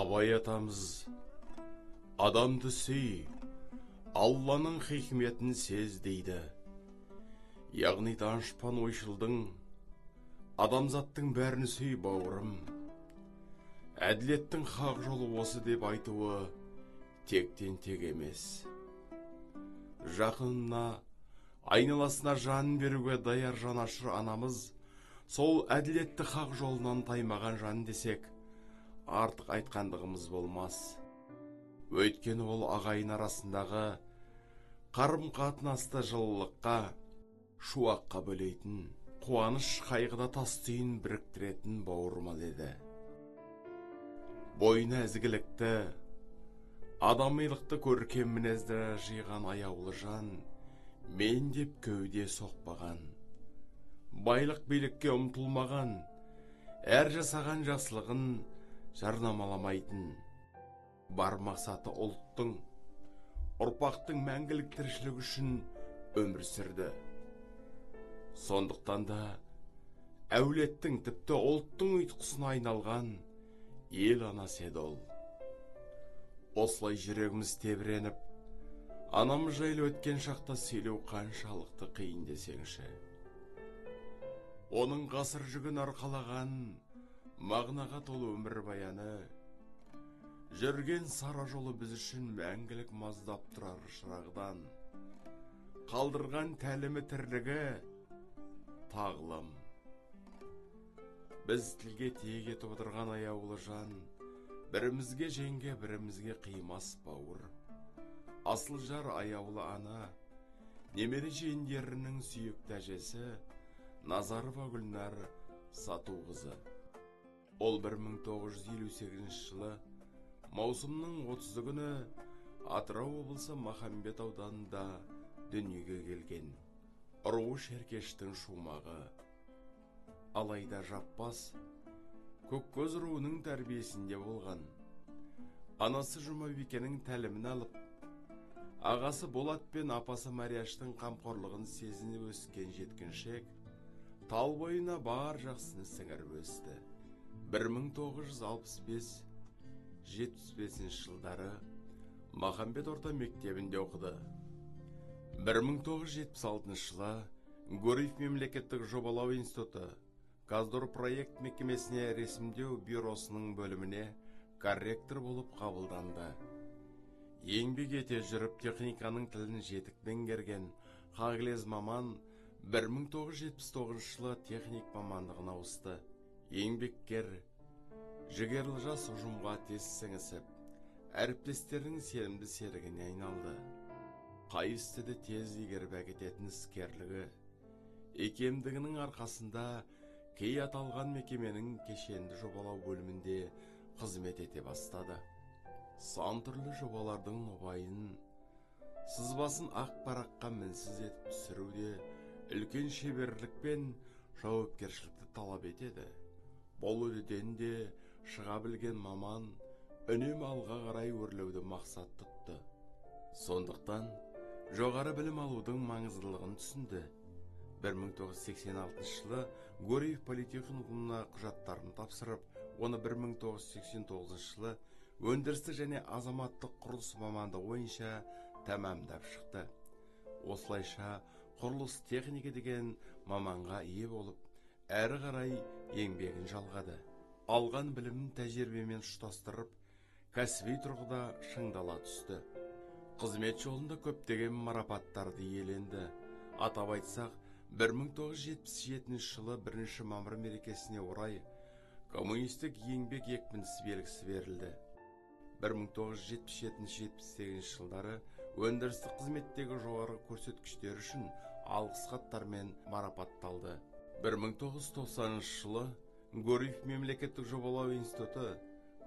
Абай атамыз адамды сүй, Алланың хикметін сез дейді. Яғни данышпан ойшылдың адамзаттың бәрін сүй бауырым, әділеттің хақ жолы осы деп айтуы тектен тек емес. Жақынына, айналасына жан беруге даяр жанашыр анамыз сол әділетті хақ жолынан таймаған жан десек, артық айтқандығымыз болмас. Өйткені ол ағайын арасындағы қарым-қатынасты жылылыққа, шуаққа бөлейтін, қуаныш қайғыда тас түйін біріктіретін бауырмал еді. Бойына ізгілікті, адамилықты көркем мінезді жиған аяулы жан, мен деп кеуде соқпаған, байлық билікке ұмтылмаған, әр жасаған жақсылығын жарнамаламайтын, бар мақсаты ұлттың, ұрпақтың мәңгілік тіршілігі үшін өмір сүрді. Сондықтан да әулеттің, тіпті ұлттың ұйытқысына айналған ел анасы еді ол. Осылай жүрегіміз тебіреніп, анамыз жайлы өткен шақта сөйлеу қаншалықты қиын десеңші. Оның ғасыр жүгін арқалаған мағынаға толы өмірбаяны, жүрген сара жолы біз үшін мәңгілік маздап тұрар шырағдан, қалдырған тәлімі тірлігі тағлым. Біз тілге тиек етіп отырған аяулы жан, бірімізге жеңге, бірімізге қимас бауыр, асыл жар аяулы ана, немере жиендерінің сүйікті әжесі Назарова Гүлнар Сатуқызы. Ол 1958 жылы маусымның 30 күні Атырау облысы Махамбет ауданында дүниеге келген. Руы Шеркештің шумағы. Алайда жаппас Көккөз руының тәрбиесінде болған. Анасы Жұмабикенің тәлімін алып, ағасы Болат пен апасы Марияштың қамқорлығын сезініп өскен жеткіншек тал бойына бар жақсыны сіңіріп өсті. 1965-75 жылдары Махамбет орта мектебінде оқыды. 1976 жылы Гурьев мемлекеттік жобалау институты Каздорпроект мекемесіне ресімдеу бюросының бөліміне корректор болып қабылданды. Еңбек ете жүріп техниканың тілін жетік меңгерген қағылез маман 1979 жылы техник мамандығына ауысты. Еңбеккер, жігерлі жас ұжымға тез сіңісіп, әріптестерінің сенімді серігіне айналды. Қай істі де тез игеріп әкететін іскерлігі, икемдігінің арқасында кей аталған мекеменің кешенді жобалау бөлімінде қызмет ете бастады. Сан түрлі жобалардың нобайын, сызбасын ақ параққа мінсіз етіп түсіруде үлкен шеберлік пен жауапкершілікті талап етеді. Бұл үдеден де шыға білген маман үнемі алға қарай өрлеуді мақсат тұтты. Сондықтан жоғары білім алудың маңыздылығын түсінді. 1986 жылы Гурьев политехникумына құжаттарын тапсырып, оны 1989 жылы өндірістік және азаматтық құрылыс мамандығы бойынша тәмамдап шықты. Осылайша құрылыс техника деген маманға ие болып, әрі қарай еңбегін жалғады. Алған білімін тәжірибемен ұштастырып, кәсіби тұрғыда шыңдала түсті. Қызмет жолында көптеген марапаттарды иеленді. Атап айтсақ, 1977 жылы 1 мамыр мерекесіне орай коммунистік еңбек екпінсіз белгісі берілді. 1977-78 жылдары өндірістік қызметтегі жоғары көрсеткіштер үшін алғыс хаттармен марапатталды. 1990 жылы Гурьев мемлекеттік жобалау институты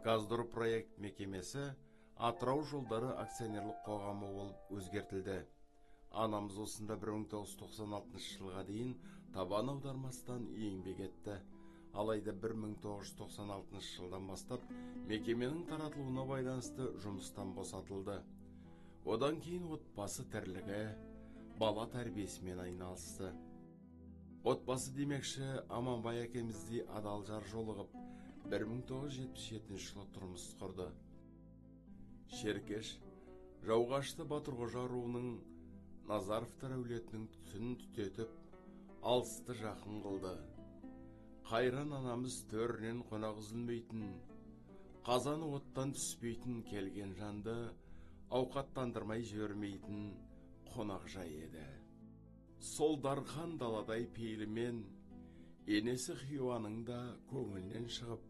Каздорпроект мекемесі Атырау жолдары акционерлік қоғамы болып өзгертілді. Анамыз осында 1996 жылға дейін табан аудармастан еңбек етті. Алайда 1996 жылдан бастап мекеменің таратылуына байланысты жұмыстан босатылды. Одан кейін отбасы тірлігі, бала тәрбиесімен айналысты. Отбасы демекші, Аманбай әкеміздей адал жар жолығып, 1977 жылы тұрмыс құрды. Шеркеш Жауғашты Батырқожа руының Назаровтар әулетінің түтінін түтетіп, алысты жақын қылды. Қайран анамыз төрінен қонақ үзілмейтін, қазаны оттан түспейтін, келген жанды ауқаттандырмай жібермейтін қонақжай еді. Сол дархан даладай пейілімен енесі Хиуаның да көңілінен шығып,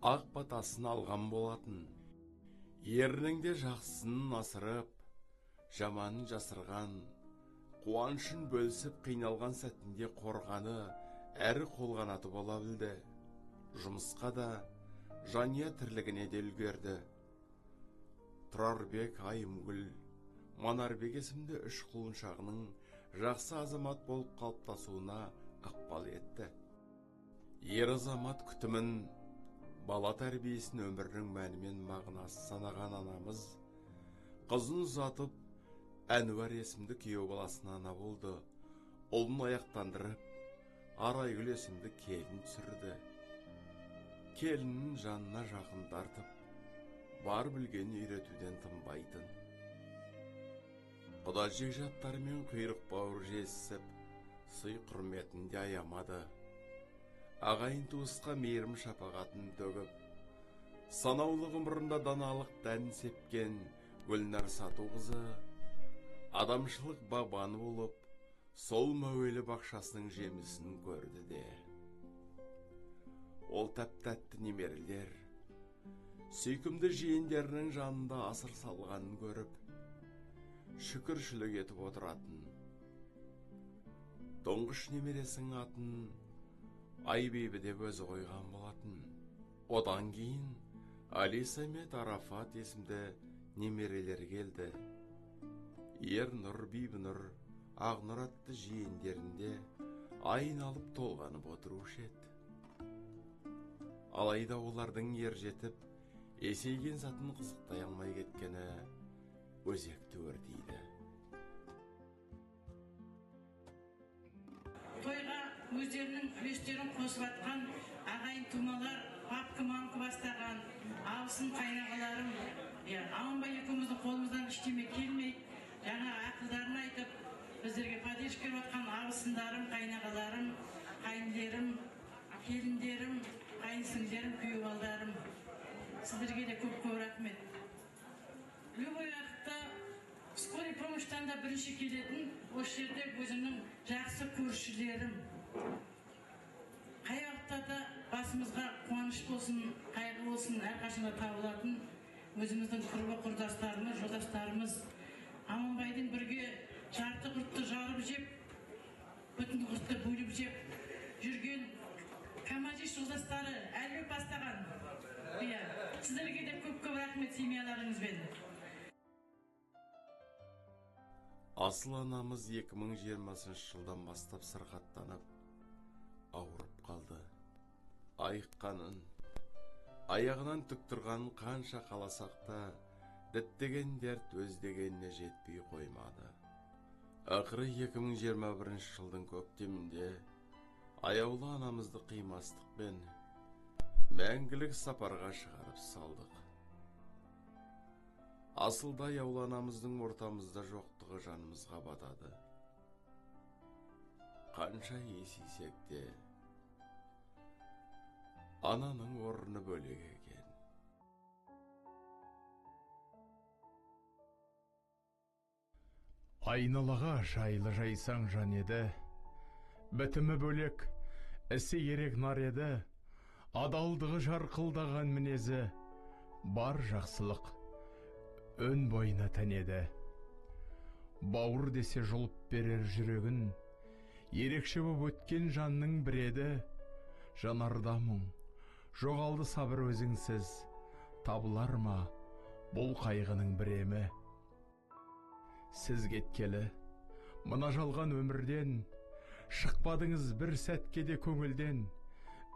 ақ батасын алған болатын. Ерінің де жақсысын асырып, жаманын жасырған, қуанышын бөлісіп қиналған сәтінде қорғаны әрі қолғанаты бола білді. Жұмысқа да, жанұя тірлігіне де үлгерді. Тұрарбек, Айымгүл, Манарбек есімді үш құлыншағының жақсы азамат болып қалыптасуына ықпал етті. Ер азамат күтімін, бала тәрбиесін өмірінің мәні мен мағынасы санаған анамыз қызын ұзатып, Әнуар есімді күйеу баласына ана болды. Ұлын аяқтандырып, Арайгүл есімді келін түсірді. Келінін жанына жақын тартып, бар білгенін үйретуден тынбайтын. Құда жекжаттарымен құйрық бауыр жесіп, сый құрметін де аямады. Ағайын туысқа мейірім шапағатын төгіп, санаулы ғұмырында даналық дән сепкен Гүлнар Сатуқызы адамшылық бағбаны болып, сол мәуелі бақшасының жемісін көрді де. Ол тәп-тәтті немерелер, сүйкімді жиендерінің жанында асыр салғанын көріп, шүкіршілік етіп отыратын. Тұңғыш немересінің атын Айбибі деп өзі қойған болатын. Одан кейін Алиса мен Арафат есімді немерелер келді. Ернұр, Бибінұр, Ақнұр атты жиендерінде айналып толғанып отырушы еді. Алайда олардың ер жетіп, есейген сәтін қызықтай алмай кеткені өзекті өртейді. Тойға өздерінің үлестерін қосып атқан ағайын тумалар, папка-мамка бастаған абысын қайнағаларым, Аманбай екеуміздің қолымыздан ештеме келмейді. Жаңа ақылдарын айтып, біздерге поддержка беріп атқан абысындарым, қайнағаларым, қайындерім, келіндерім, қайынсіңдерім, күйеу балдарым. Сіздерге де көп-көп рахмет. Любой уақытта скорый помощьтан да бірінші келетін осы жерде өзімнің жақсы көршілерім. Қай уақытта да басымызға қуаныш болсын, қайғы болсын, әрқашанда табылатын өзіміздің құрбы құрдастарымыз, жолдастарымыз. Аманбайдың бірге жарты құртты жарып жеп, бүтін құртты бөліп жеп жүрген камазист жолдастары Әлібек бастаған. Сіздерге де көп-көп рахмет семьяларыңызбен. Асыл анамыз 2020 жылдан бастап сырқаттанып, ауырып қалды. Айыққанын, аяғынан түк тұрғанын қанша қаласақ та, діттеген дерт өз дегеніне жетпей қоймады. Ақыры 2021 жылдың көктемінде аяулы анамызды қимастықпен мәңгілік сапарға шығарып салдық. Асылда аяулы анамыздың ортамызда жоқтығы жанымызға батады. Қанша есейсек те, ананың орны бөлек екен. Айналаға жайлы жайсаң жан еді, бітімі бөлек, ісі ерек нар еді, адалдығы жарқылдаған мінезі, бар жақсылық өн бойына тән еді. Бауыр десе жұлып берер жүрегін, ерекше боп өткен жанның бір еді. Жанарда мұң, жоғалды сабыр өзіңсіз, табылар ма бұл қайғының бір емі? Сіз кеткелі, мына жалған өмірден, шықпадыңыз бір сәтке де көңілден,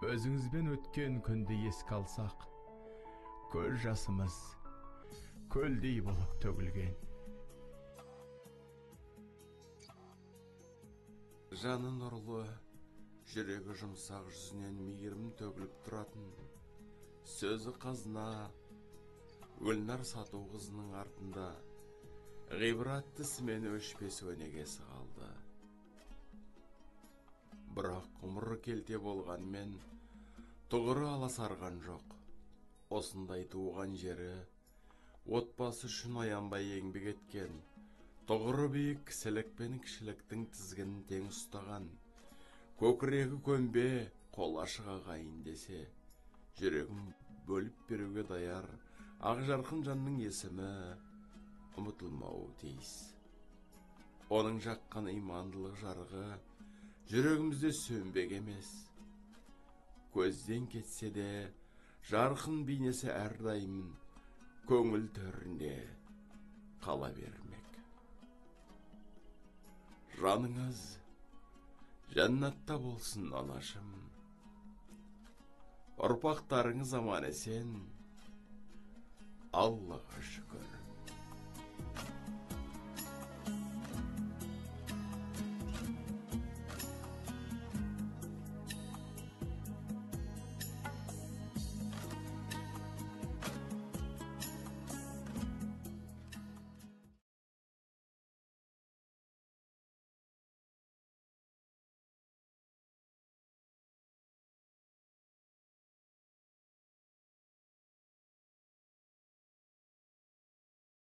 өзіңізбен өткен күнді еске алсақ, көз жасымыз көлдей болып төгілген. Жаны нұрлы, Жүрегі жұмсақ, жүзінен мейірім төгіліп тұратын, сөзі қазына Гүлнар Сатуқызының артында ғибратты ісімен өшпес өнегесі қалды. Бірақ ғұмыры келте болғанмен тұғыры аласарған жоқ. Осындай туған жері, отбасы үшін аянбай еңбек еткен, тұғыры биік, кісілік пен кішіліктің тізгінін тең ұстаған, көкірегі көмбе, қол ашық ағайын десе, жүрегін бөліп беруге даяр ақжарқын жанның есімі ұмытылмауы тиіс. Оның жаққан имандылық жарығы жүрегімізде сөнбек емес. Көзден кетсе де, жарқын бейнесі әрдайым көңіл төрінде қала бермек. Жаныңыз жәннатта болсын, анашым. Ұрпақтарыңыз аман есен. Аллаға шүкір.